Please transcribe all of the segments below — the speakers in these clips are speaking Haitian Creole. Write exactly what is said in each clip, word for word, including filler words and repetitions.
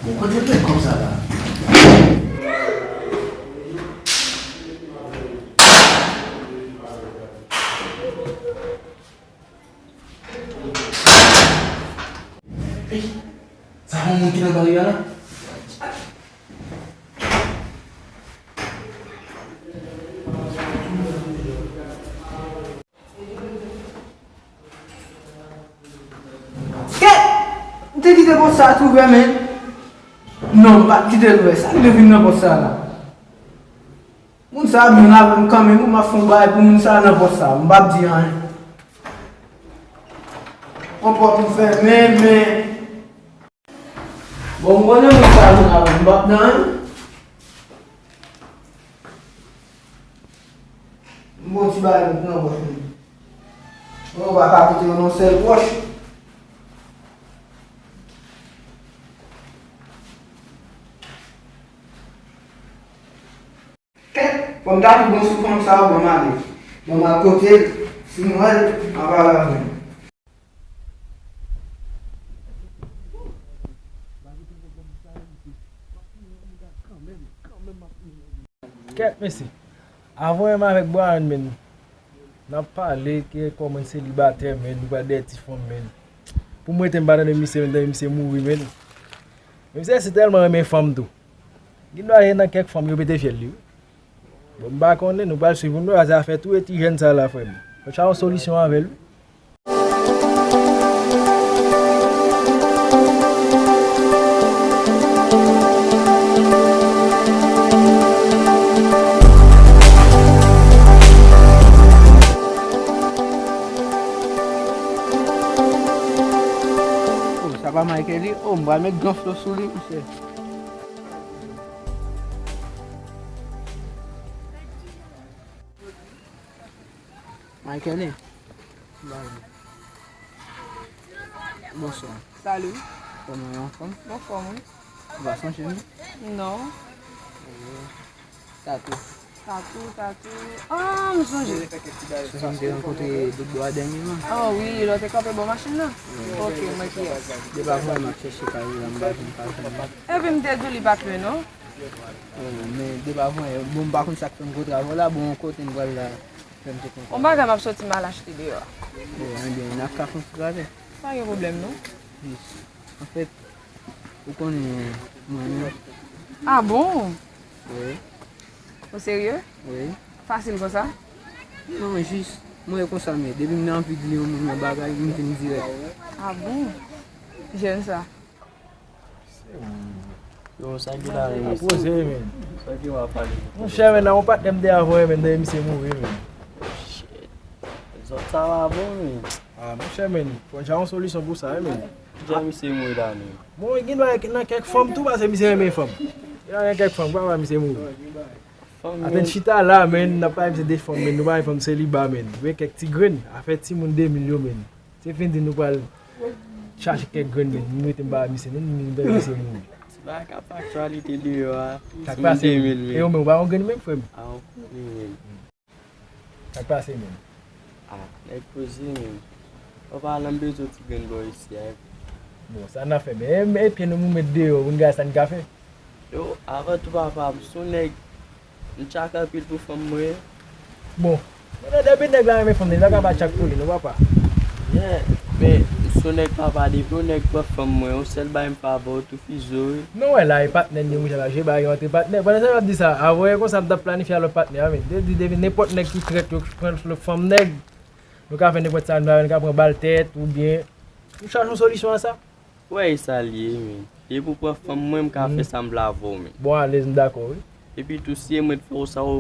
Bon, kote l met kòb sa la? Ey, sa yon moun ki nan bari a la? Kèt! M te kite pòs sa tou ouvè, men. Non, m pa t kite l ouvè. Sa k te vin nan pòs sa la? Moun sa ap jwenn avè m kanmenm, m ap fè yon bagay pou moun sa nan pòs sa. M p ap di anyen. Yon pòt m fèmen, men. Bon, m konnen moun sa vin avè m, m p ap nan anyen. M bon ti bagay m pran wòch mwen. Mwen pa ka koute yon sèl wòch. Kèt, fò m ta tou bon sou fanm sa yo, ban m ale. Ban m al kote l, si m wè l, m ap pale avè l. Kèt mesye, avan menm avèk Brian menm, n ap pale ke kòman n selibatè menm, nou pral dèyè ti fanm menm. Pou m rete m pa tande misye menm, tande misye mouri menm. Men misye se tèlman renmen fanm tou. Gen dwa gen nan kèk fanm yo pete fyèl li wi. Bon, m pa konnen, nou pral swiv pou nou wè, se afè tou e ti jèn sa la, frè m. Fò n chache yon solisyon avè l wi. Oh, sa pa Michael li? Oh, m pral met gran flo sou li, mesye. Michael, bonswa. Salut. Kòman w ye, anfòm? M anfòm, wi. Ou pa sonje m? Non. Tatou. Tatou, tatou. Ah, m sonje. Se jan m te rankontre Dodo a dènyèman. Ah wi, lè w te kanpe bò machin nan? Wi. Ok, mwen ki yès. Depi avan m ap chèche kay ou la, m pa jwenn, pa jwenn. Epi m te di w li pa t lwen, non? Oh, men depi avan, bon, m pa konn sa k fè m kontre avè w la, bon, kote n pral la, fè m te kontre. Yon bagay m ap soti m al achte deyò a. Oh, enben, n ap ka kontre avè. Pa gen pwoblèm, non. Jis, anfèt, ou konnen mwen menm. Ah bon? Wi. Ou serye? Wi. Fasil konsa? Non, jis, mwen e konsa m ye. Depi m nan anvi di yon moun yon bagay, m di l dirèk. Ah bon? Jèn sa. Yo, sa ki la, men? Poze, men. Sa ki w ap pale? Monchè, men, nan yon patnè m te avè w, men, dèyè misye mouri, men. Shit. Zòt sa pa bon, men. Ah, monchè, men, fò n chache yon solisyon pou sa, men. Kijan misye mouri la, men? Bon, gen dwa nan kèk fanm tou, paske misye renmen fanm. Gen nan kèk fanm, papa misye mouri. Atenn chita la, men, n ap pale misye de fanm, men, nou pa gen fanm seliba, men. Gen kèk ti grenn, afè timoun de mil yo, men. Se fin di nou pral chache kèk grenn, men, nou mete m pa misye, non, nou mete misye mouri. Ti bagay k ap aktyalite deyò a, timoun de mil, men. E ou menm, ou pa yon grenn menm, frè m? A, yon grenn menm. Sa k pase menm? Ah, nèg poze menm. Papa, la m bezwen ti grenn bò isi a. Bon, sa n ap fè menm? E pye nou nou met deyò, pou n gade sa n ka fè. Yo, avan tou papa, m se yon nèg, m tchak anpil pou fanm mwen. Bon, konnen depi nèg la renmen fanm li, li pa ka pa tchak pou li non papa. Yeah, men m se yon nèg papa, depi yon nèg pran fanm mwen, yon sèl bagay m pa ba w tou fizo wi. Men w wè la e patnè n ye monchè, l ap jwe bagay yo antre patnè. Pandan sa l ap di sa, avanyè konsa m t ap planifye a lòt patnè a, men. Li di depi nenpòt nèg ki trèt yo pran fanm nèg, nou ka fè nenpòt sa nou vle, nou ka pran bal tèt oubyen nou chache yon solisyon a sa. Ou wè e sa l ye, men. Depi w pran fanm mwen, m ka fè sa m vle avè w, men. Bon alèz, m dakò wi. Epi tou si e mwen t fè w sa, w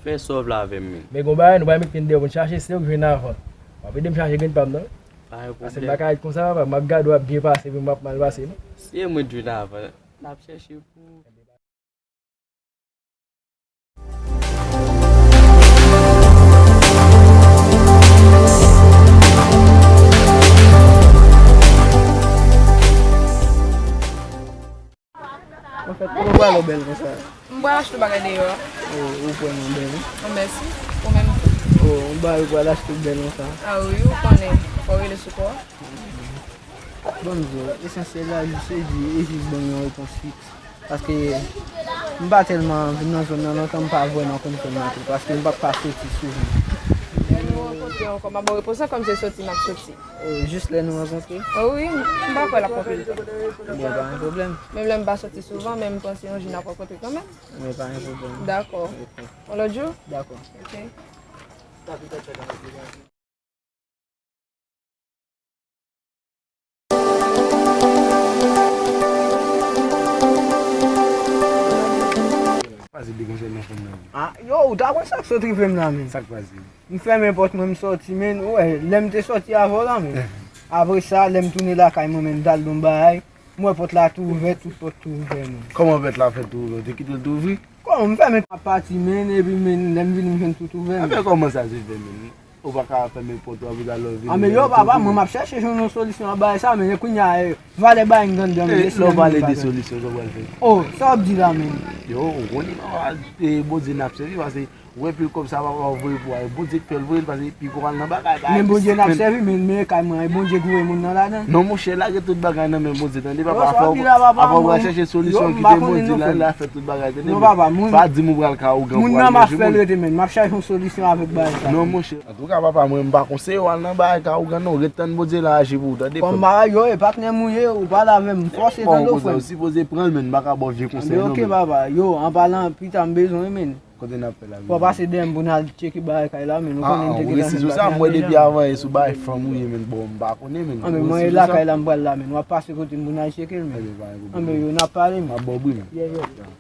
fè sa w vle avè m, men. Men gon bagay, nou pral met pye n deyò pou n chache, se ou k jwenn avan. W ap ede m chache grenn pa m nan wi. Pa gen pwoblèm. Paske m pa ka ret konsa papa, m ap gade w ap byen pase epi m ap mal pase non. Si e mwen t jwenn avan, n ap chèche pou ou. Anfèt, kòman w pral ou bèl konsa? M pral achte yon bagay deyò a. Oh, ou kwè mwen bèl wi. Oh, mèsi. Ou menm tou. Oh, yon bagay ou pral achte bèl konsa. Ah wi, ou konnen. Fò w rele sou kò w. Bon, m di w, esansyèl la, jis se di, e jis ban m yon repons fiks. Paske m pa tèlman vin nan zòn nan lontan, m pa vrèman konn zòn nan tou, paske m pa, pa soti souvan. Lè nou rankontre ankò, m ap ba w repons lan, kòm se soti m ap soti. Oh, jis lè nou rankontre? Oh wi, m pa kwè l ap pran pil tan. Bon, pa gen pwoblèm. Menm lè m pa soti souvan, men m panse yon jou n ap rankontre kanmenm. Men pa gen pwoblèm. Dakò. Ok. Yon lòt jou? Dakò. Ok. Pase de konsèy nan fanm nan. Ah, yo, ou ta konn sa k sot rive m la, men. Sa k pase? M fèmen pòt mwen, m sòti, men, ou wè, lè m te sòti avè w la, men. Apre sa, lè m tounen lakay mwen, men, m t al nan bagay, m wè pòt la tou ouvè, tout pòt tou ouvè, men. Kòman pòt la fè tou ouvè? Ou te kite l tou ouvri? Kòman m fèmen, m ap pati, men, epi, men, lè m vini, m jwenn tout ouvè, men. Enben, kòman sa se fè, men? Ou pa ka fèmen pòt ou apre sa lè w vini. Ah, men yo, papa, mwen, m ap chèche yon solisyon a bagay sa, men, e kounye a, e, valè bagay m tande, men, lè w pale de solisyon, sa w pral fè? Oh, sa w ap di la, men? Yo, ou konnen, papa, e, Bondye n ap sèvi, paske ou wè pil kòb sa, papa, ou voye pou a, Bondye k fè l voye l, paske pi gwo al nan bagay, bagay. Men Bondye n ap sèvi, men, men kay mwen, e Bondye ki voye moun nan ladan. Non, monchè, lage tout bagay nan men Bondye, tande, papa, sa w ap di la, papa, mwen, papa, chèche solisyon, kite Bondye la, la fè tout bagay, tande, men. Non, papa, moun, pa di m ou pral ka ougan pou al manje moun. Moun nan m ap fè l rete, men, m ap chèche yon solisyon avèk bagay sa. Non, monchè. Antouka, papa, mwen, m pa konseye w al nan bagay ka ougan, non. Ret tann Bondye la aji pou ou, tande, frè m. Kòm bagay yo, e patnè m ou ye, ou pale avè m, fòse tande w, frè m. Ou sipoze pran l, men, m pa ka ba w vye konsèy, non, men. Ok, papa, yo, an palan, pita m bezwen, men. Kote n ap fè la, fò pase dèyè m pou n al tcheke bagay kay la, men. Ou konnen m te gentan jwenn bagay la deja. Mwen depi avan e sou bagay fanm ou ye, men, bon, m pa konnen, men. Anben, mwen e lakay la m pral la, men. W ap pase kote m pou n al tcheke l, men. Anben, yo, n ap pale, men. M ap ba w bri, men. Yeah, yeah.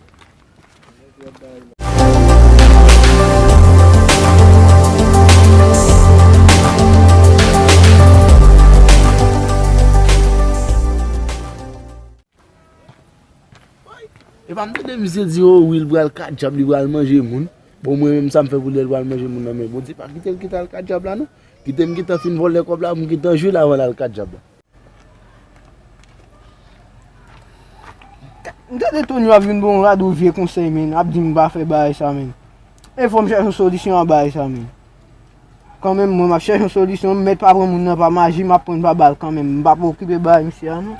Epa m tande misye di, o wi, l pral ka dyab, li pral manje moun. Bon, mwen menm, sa m fè pou li, l pral manje moun nan, men Bondye pa kite l kite al ka dyab la, non. Kite m gentan fin vòlè kòb la, pou m gentan jwi l avan l al ka dyab la. M tande Tonyo ap vin ba w yon rado vye konsèy, men, ap di m pa fè bagay sa, men. E fò m chèche yon solisyon a bagay sa, men. Kanmenm, mwen, m ap chèche yon solisyon, m mèt pa pran moun nan pa maji, m ap pran l pa bal kanmenm. M p ap okipe bagay misye a, non.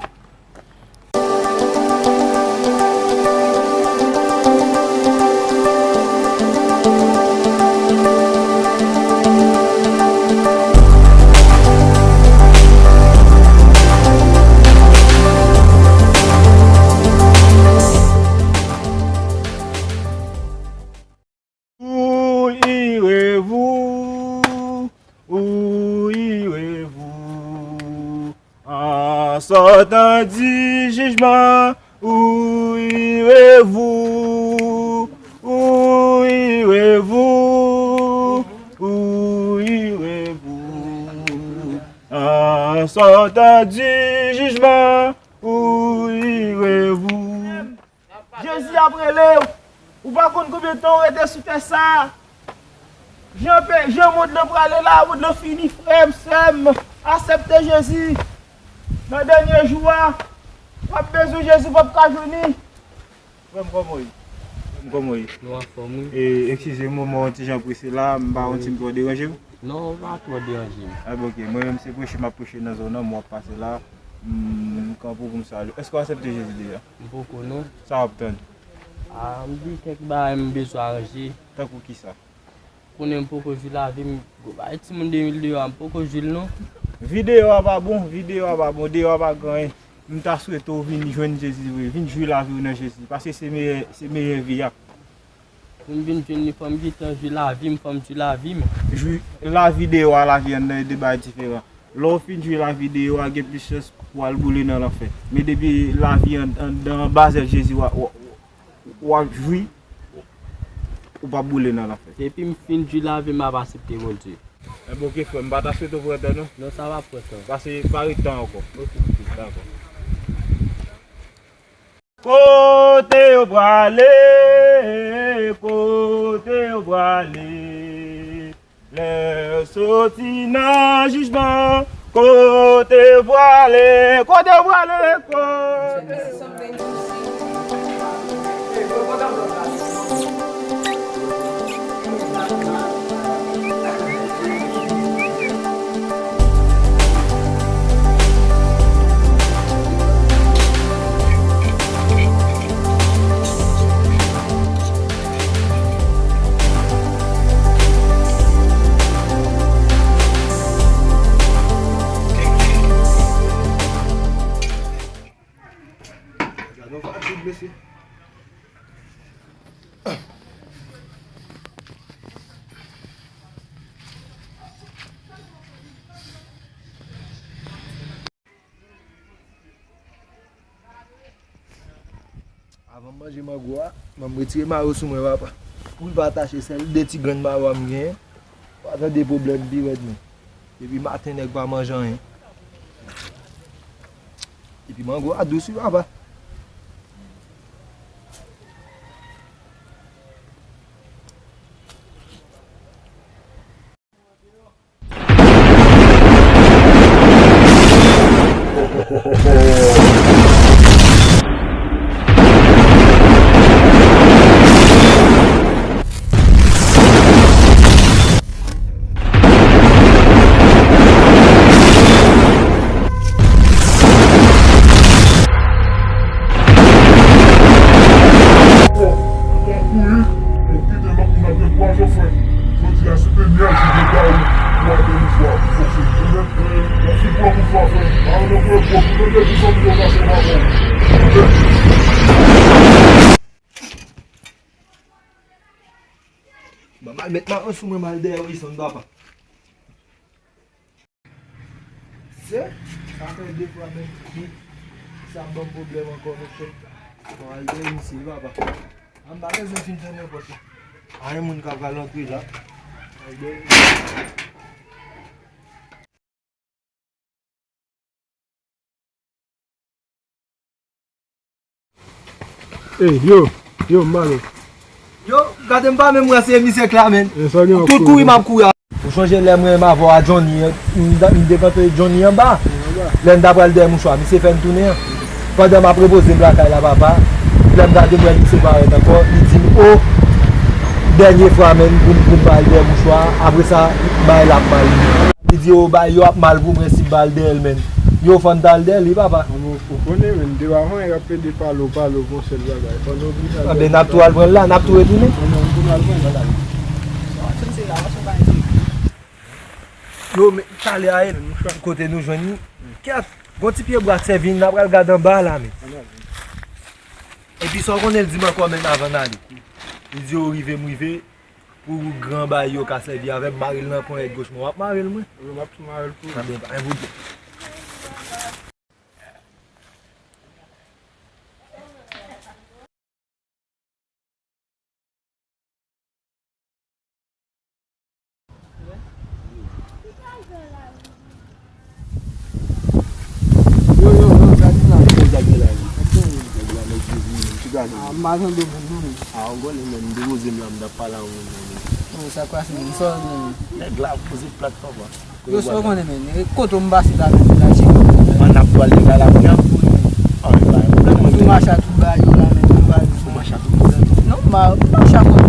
Où irez-vous? Où irez-vous? En sortant du jugement, où irez-vous? Où irez-vous? Où irez-vous? En sortant du jugement, où irez-vous? Jezi ap rele w. Ou pa konn konbyen tan w rete sou tè sa a. Jan pe, jan mond lan prale la, mond lan fini, frè m, sè m. Aksepte Jezi. Nan dènye jou a, w ap bezwen Jezi, w p ap ka jwenn li. Frè m, kòman w ye? Frè m, kòman w ye? Nou anfòm, wi. E, eskize m, moman w yon ti jan prese la, m pa yon ti m twò deranje w? Non, ou pa twò deranje m. A, bon, ok. Mwen menm, se preche m ap preche nan zòn nan, m w ap pase la. M kanpe w pou m salye w. Èske w aksepte Jezi deja? M poko, non. Sa w ap tann? A, m gen kèk bagay m bezwen aranje. Tankou kisa? Konnen m poko jwi lavi m. Gwo bagay timoun de mil deyò a, m poko jwi l, non. Videyo a pa bon, videyo a pa bon, deyò a pa gen anyen. M ta swete w vin jwenn Jezi vre, vin jwi lavi w nan Jezi, paske se meyè, se meyè vi a. Pou m vin jwenn li, fò m gentan jwi lavi m, fò m jwi lavi m. Jwi lavi deyò a, lavi anndan, e de bagay diferan. Lè w fin jwi lavi deyò a, gen plis chans pou w al boule nan lanfè. Men depi lavi an, anndan an, ba zèl Jezi, w a, w a, w ap jwi, ou p ap boule nan lanfè. Depi m fin jwi lavi m, m ap aksepte Bondye. Enben, ok, frè m, m pa ta swete w pran tan, non. Non, sa pa pran tan. Pase, pa ret tan ankò. Ok, ok, dakò. Kote yo prale, kote yo prale, lè yo soti nan jijman, kote yo prale, kote yo prale, kote. Nou fatig, mesye. Avan m manje mango a, ban m retire mayo sou mwen, papa. Pou l pa tache, sèl de ti grenn mayo a m genyen. Pa tande pwoblèm pi rèd, non. Depi maten, nèg pa manje anyen. Epi mango a dous, wi, papa. Ou kouri, ou kite lòt moun ap gen twa zòfrè. Jodi a, se te nyaj ou gen kay ou, ou al dèyè mouchwa pou fòse. Ou menm, w ap fin pran mouchwa fè. A, nan pwen pwòp, ou menm, depi fanmi yo pase pa bon. Ban m al met mayo sou mwen, m al dèyè Wilson, papa. Se, sa fè de fwa menm ki sa ap ban m pwoblèm ankò, mesye. Bon, al dèyè misye, papa. An, m pa bezwen fin fèmen pòt la. Anyen moun ka pral antre la. Al dèyè misye. Ey, yo, yo, m ba nou. Yo, gade m pa menm wè se misye k la, menn. E, sa gen. Tout kouri m ap kouri a. Ou sonje lè mwen menm avè w a Johnny, m, m dekante Johnny anba. Lè n ta pral dèyè mouchwa, misye fè n tounen an. Pandan m ap repoze m lakay la, papa, lè m gade m wè misye parèt ankò, li di m, o, dènye fwa, menn, pou m, pou m pral dèyè mouchwa, apre sa, bagay la ap mal. Li di, o, bagay yo ap mal pou mwen si m pa al dèyè l, menn. Yo, fò n t al dèyè li, papa. Ou konnen, menn, depi avan, y ap plede pale w, pale w, gon sèl bagay. Fò nou oblije al dèyè l. Anben, n ap tou al pran l la, n ap tou retounen. Anben, n tou al pran l la. Yo, men, talè a, e, kote nou jwenn li? Kèt, gon ti pye bwa k sèvi n, n ap al gade anba la, men. Epi sa w konnen l di m ankò, menn, avan n ale. Li di, o, rive m rive, pou gran bagay yo ka sèvi avè m, mare l nan ponyèt goch mwen. W ap mare l, mwen? Wi, m ap tou mare l pou ou. Anben, pa gen pwoblèm. Yo, yo, yo, gade la. Gade la. Gade la, nèg yo vini, ti gade. A, m pa tande w menm, non, menn. A, w konnen, menn, m depoze m la, m t ap pale a yon moun, menn. Sa k pase, menn? Sa w menm? Nèg la poze plat, papa. Yo, sa w konnen, menn. E kote w m pase la, menn, la, jim. An ap pral li la, la, kounye a. An, li pa yon pwoblèm, mwen. Sou mache a tout bagay yo la, menn, tout bagay. Sou mache a tout pwoblèm. Non, m pa, m mache a kote.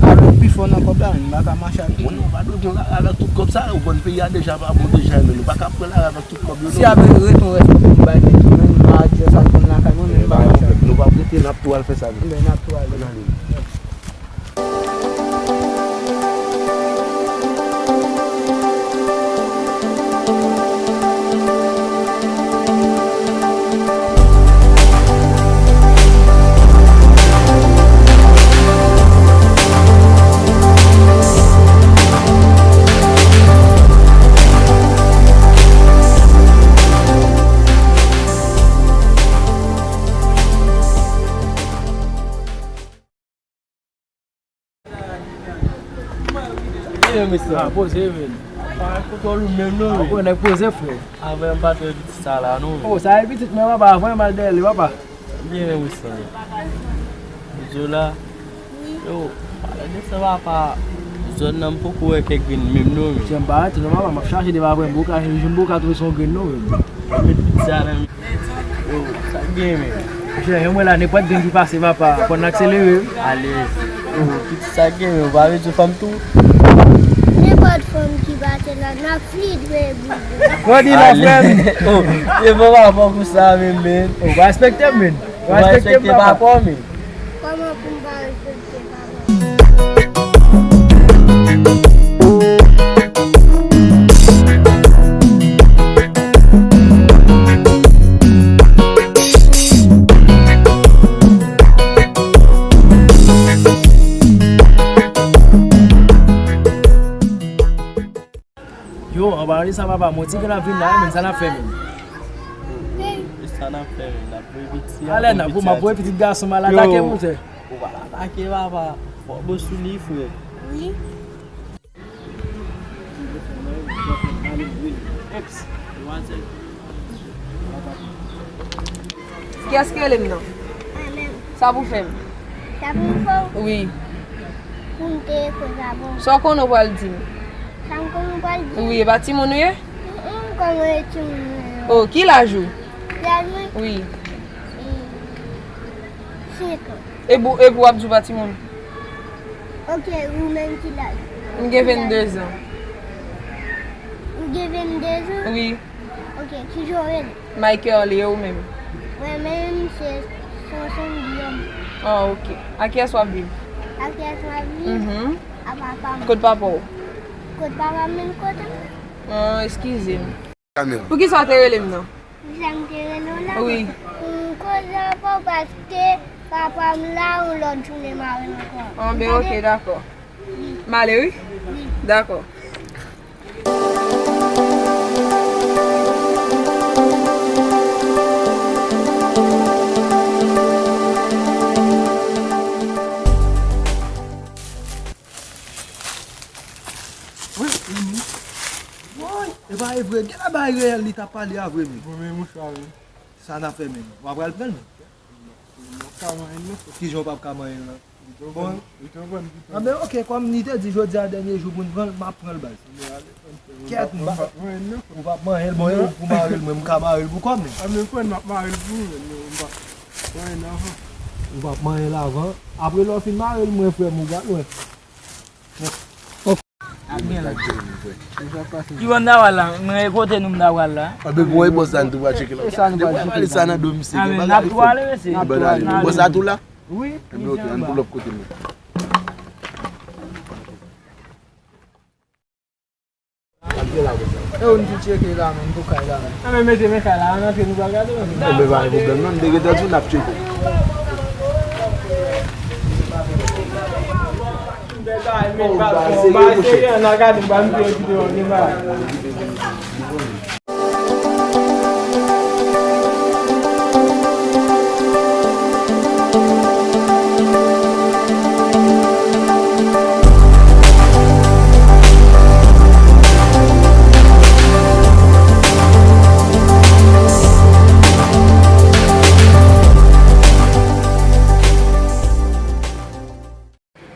Avèk pi fò nan kòb la, menn, m pa ka mache a tout. Mwen, ou pa dwe pran lari avèk tout kòb sa, ou konn peyi a deja pa bon deja, menn. Ou pa ka pran lari avèk tout kòb yo, non. Si avèk reton rès kòb pou m bay nèg yo, menn, m a adjè sa l konn lakay mwen, menn, m pa mache a tout. Nou pa prete, n ap tou al fè sa, menn. Ben, n ap tou al. Ann ale. Byen, mesye. A, poze, men. Pa kontwòl ou menm, non, men. A, bon, nèg poze, frè. Avè m pa twò pitit sa la, non. O, sa e pitit mwen, papa, avè m al dèyè li, papa. Byen, men, mesye. Zola. Yo, pale de sa, papa. Zòn nan, m poko wè kèk grenn menm, non, men. Jan m pa wè, non, papa, m ap chache de pa vre, m poko ka, jim poko ka twouve se yon grenn, non, men. Mwen met pitit sa nan Yo, sa k gen, men? Monchè, yon mwen la, nenpòt grenn ki pase, papa, fò n akselere. Ale. Yo, pitit, sa k gen, men? Ou pa vle di fanm tou? Nenpòt fanm ki pase la, n ap flit, baby. Kòdi la, frè m? O, se bon papa pou sa, men, men. Ou pa respekte m, men. Ou pa respekte m, papa, men. Kòman pou m pa respekte papa? Gade sa papa, m on ti grenn ap vin la, wi, men sa n ap fè, men. Sa n ap fè, men, n ap voye pitit. Alè, n ap voye pitit gason m al atake, monchè. Ou pa atake, papa. Fò bo sou li, frè. Wi. Kiyès ki rele m nan? Mwen menm. Sa pou fè m? Sa pou fè w? Wi. Pou m te koz avè w. Sa w konnen w pral di m? Sa m konnen w pral di m? Wi, e pa timoun ou ye? Mm, mm, kòman e timoun mwen an? Oh, ki laj ou? Laj mwen? Wi. E, senk an. E pou, e pou w ap di w pa timoun? Ok, ou menm ki laj? M gen venndezan. Ou gen venndezan? Wi. Ok, kijan w rele? Michael, e ou menm? Mwen menm se Sonson Guillaume. Ah, ok. A kiyès w ap viv? A kiyès m ap viv? Mhm. A papa m. Kot papa w? Kot papa m menm kote m? Ah, eskize m. Kamera. Poukisa w te rele m nan? Poukisa m te rele w la? Wi. M koze avè w paske papa m la, yon lòt jounen m a rele ankò. Anben, ok, dakò. M ale, wi? Wi. Dakò. Wi, wi, wi. Woy, e pa e vre, gen la bay reyèl li t ap pale a vre, men. Bon, men mouchwa, wi. Sa n ap fè, men? W ap pral pran l, men? M p ap ka manyen l, non. Kijan w p ap ka manyen l, lan? Bon. Anben, ok, kòm li te di jodi a dènye jou pou n pran l, m ap pran l, baz. Kèt, m pa. Ou p ap manyen l, bon, e ou pou mare l, mwen, m ka mare l pou kò m, men. Anben, frè, m ap mare l pou ou, men, m p ap manyen l avan. Ou p ap manyen l avan. Apre lè w fin mare l, mwen, frè m, ou pral wè. Ki bò n ta pral la? Mwen, e kote nou m ta pral la? Anben, bon, e bò sa n tou pral tcheke la. Depi w pale sa nan do misye, gen bagay li fè. N ap tou ale, mesye. Bò sa tou la? Wi. Anben, ok, ann pou lòt kote nou. E ou n tou tcheke la, men, pou kay la, men. Anben, mesye, men kay la, ann antre, nou pral gade, men. Anben, pa gen pwoblèm, non, m te gentan di w n ap tcheke. Bèl bagay, men, bal, bal serye, ann al gade, bal m te kite w, gen bagay.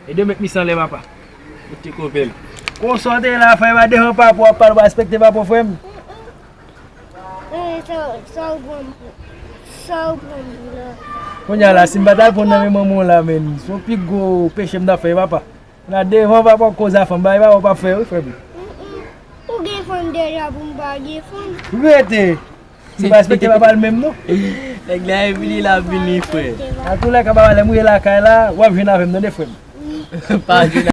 Ede w met misye anlè, papa. Ou te kouvè l. Konsa w te ye la, frè, pa devan papa w ap pale, w pa respekte papa w, frè m. Eh, sa, sa w pran m pou, sa w pran m pou la. Kounye a la, si m pa t al pran nan men manman w la, men, se yon pi gwo peche m t ap fè, papa. La devan papa w koz a fanm, bay papa w p ap fè, wi, frè m. Mm, mm. Ou gen fanm deja pou m pa gen fanm? Rete! Se pa respekte papa l menm, non. Nèg la e vini, l ap vini, frè. Antoulèka, papa, lè m rive lakay la, w ap jwenn avè m, tande, frè m. Pa jwenn.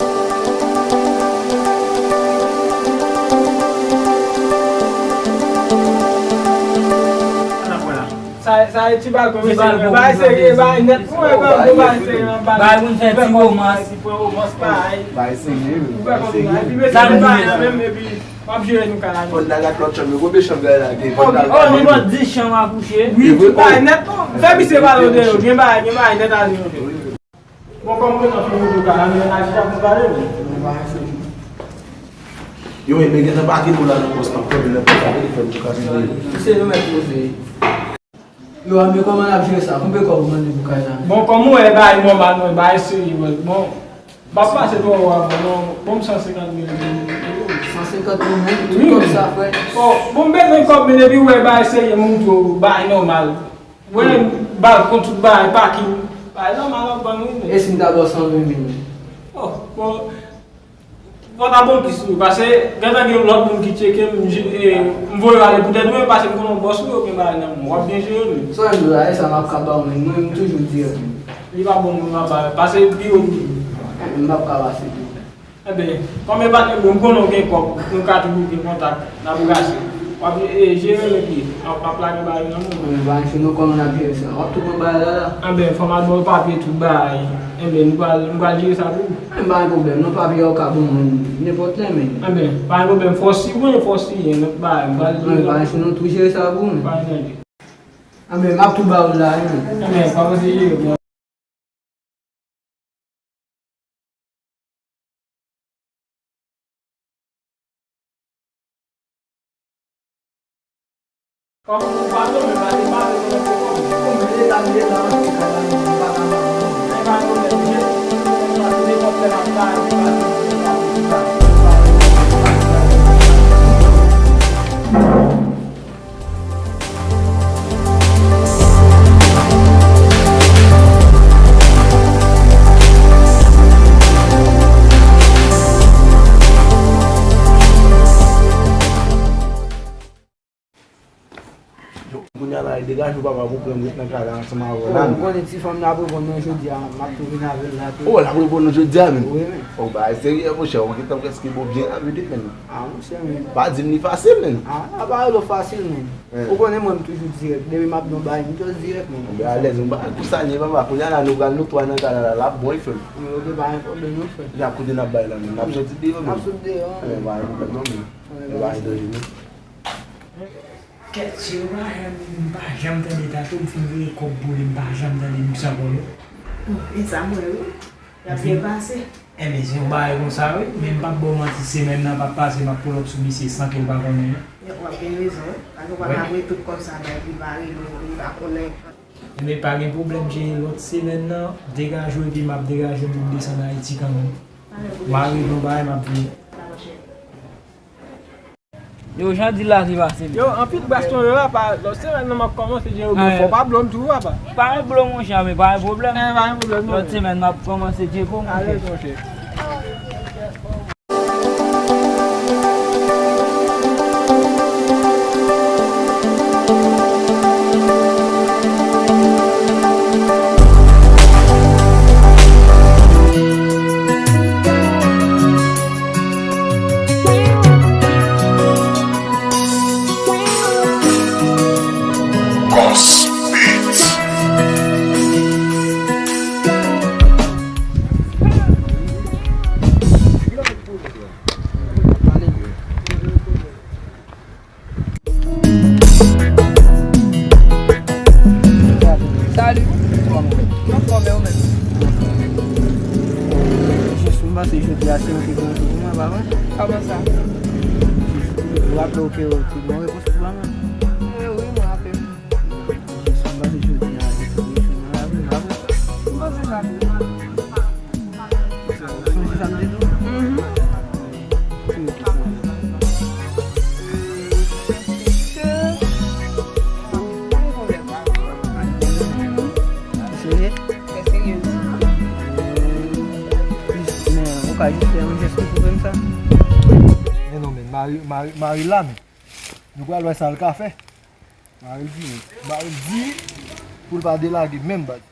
Sa, sa e ti balkon, mesye. Bay serye, bay nèt. Mwen, bay serye nan bal. Bay moun fè ti romans. Bay serye, bay serye. Sa nou di, mesye? M ap jere nou kay la. Fò n al gade lòt chanm yo. Konbyen chanm gade la gen? Oh, oh, nenpòt dis chanm a kouche. Wi, bay nèt, non. Fè misye pale de yo. Gen bay, gen bay nèt a di yo. Bon, kòm mwen nan fini tou kay la, men aji ap nou pale, wi. Yo, men gen nan pake nou la nan pòs, n ap kanpe nan pòs la, pou nou fè nou ka jere. Se nou mèt poze. Yo, a, men kòman n ap jere sa? Konbyen kòb ou mande pou kay la? Bon, kòm ou wè, bagay nòmal, mwen, bagay serye, mwen. Bon, m ap pase twò wo avan, non, bon, m san senkant mil goud. San senkant mil goud? Tout kòb sa, frè? Bon, bon, m bezwen kòb, men depi w wè bagay serye, m montre w, bagay nòmal. Wè, balkon, tout bagay, pakin, bagay nòmal, w ap ban nou, men. E si m ta ba w san ven mil? Oh, bon, Fò w ta bon plis wi, paske gentan gen lòt moun ki tcheke m, m voye w ale poutèt ou menm, paske m konnen w bòs wi, ou gen bagay nan men w, w ap byen jere wi. Sa w menm la, e sa m ap ka ba w menm, mwen m toujou dirèk wi. Li pa bon moun m ap ba, paske pi wo m ye. M p ap ka pase tou. Enben, kòm e patnè m, m konnen w gen kòb, nou ka toujou gen kontak, n ap brase. W ap, e, jere l epi w ap lage bagay nan men w. Mwen pa anyen, se nou kòman n ap jere sa. W ap tou pran bagay la la. Anben, fò m al ba w papye tout bagay. Enben, nou pral, nou pral jere sa pou ou. Mwen pa gen pwoblèm, non, papye a ou ka ban mwen nenpòt lè, men. Anben, pa gen pwoblèm, fò w siyen, fò w siyen, lòt bagay, m pral jere. Mwen pa anyen, se nou tou jere sa pou ou, men. Pa gen anyen. Anben, m ap tou ba ou l la, wi, men. Anben, kòmanse jere. Kòm ou pa dòmi, pa te pale, konnen se kòm. Kòm m te la, m te la, m te ka la, m pa ka la. Men pa pwoblèm, je, m pase nenpòt lè m ap la, m pase, m pase, m pase. Yo, kounye a la, e degaje w papa pou pran m ret nan kay la ansanm avè w la, men. Ou konnen ti fanm nan ap reponn mwen jodi a, m ap tou vin avè l la tou. Oh, l ap reponn nou jodi a, men? Wi, men. Oh, bagay serye, monchè, ou gentan prèske bon byen avè l, men. Ah, monchè, men. Pa di m li fasil, men. Ah, a pa rele w fasil, men. Ou konnen mwen, m toujou dirèk. Depi m ap nan bagay, m toujou dirèk, men. Anben, alèz, nou pa konsa, ni papa. Kounye a la, nou pral nou twa nan kay la, la, l ap bon, wi, frè m. Wi, ok, pa gen pwoblèm, non, frè. N ap kote n ap bay la, men. N ap soti deyò, men. N ap soti deyò, men. Anben, pa gen pwoblèm, non, men. Anben, pa gen danje, non. Kèt, se yo pa janm, m pa janm tande Tato, m fin voye kòb pou li, m pa janm tande Luxapolo. E sa m wè wi. Y ap byen pase. Enben, se yon bagay konsa wi, men m p ap ba w manti, semèn nan p ap pase, m ap pull up sou misye san ke l pa konnen. W ap gen rezon wi, paske w pa ka voye tout kòb sa bay, epi l pa rele w, li pa konnen. Enben, pa gen pwoblèm, se lòt semèn nan, degaje w epi m ap degaje m pou m desann Ayiti kanmenm. M a regle yon bagay, m ap vini. Yo, jan di la ki pase. Yo, anpil bwasyon yo la, pa, lòt semèn nan m ap kòmanse jere w, men fò w pa blo m tou, papa. Pa gen blo, monchè, men pa gen pwoblèm. Eh, pa gen pwoblèm, non. Lòt semèn m ap kòmanse jere w, monchè. Alèz, monchè. Boss Beats. Salut. Anfòm, e ou menm? Jis m panse jodi a se yon pi bon jou pou mwen, pa vre? Kòman sa? Ou raple w ke ou te gen yon repons pou ba mwen? Eh wi, mwen raple m. Jis m panse jodi a se pi bon jou nan lavi m, pa vre? M panse sa tou. Sonje sa m te di w? Mhm. Serye? Trè serye. Men, ou ka jis fè yon jès pou pwouve m sa? Men non, men, mari, mari, mari la, men. Nou pral wè sa l ka fè. Mari di, mari di pou l pa delage menm, baz.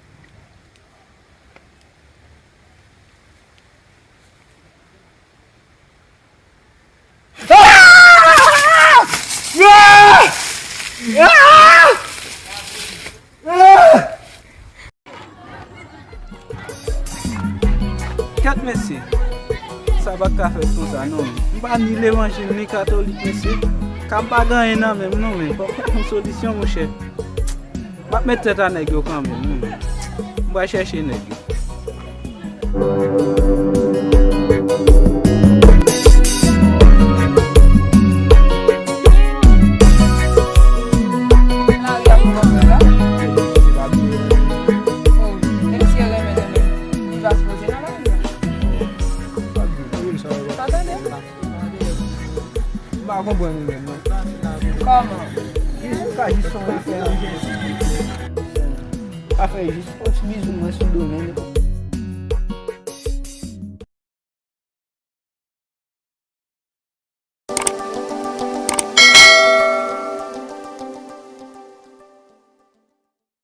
Ah! Ah! Ah! Ah! Kèt mesye, sa pa t ka fèt konsa non. M pa ni levanjil ni katolik mesye. Ka m pa gen anyen nan men m non, men fòk yon solisyon monchè. M ap met tèt a nèg yo kanmenm wi. M pral chèche nèg yo. Lari a pou mwen la. Oh, menm si yo renmen, renmen, li pa sipoze nan lari a. Sa tande? M pa konprann li menm non. Kòman? Jis ou ka jis sonje fè yon jès. Ka fè jis yon ti bizou mwen sou do men li.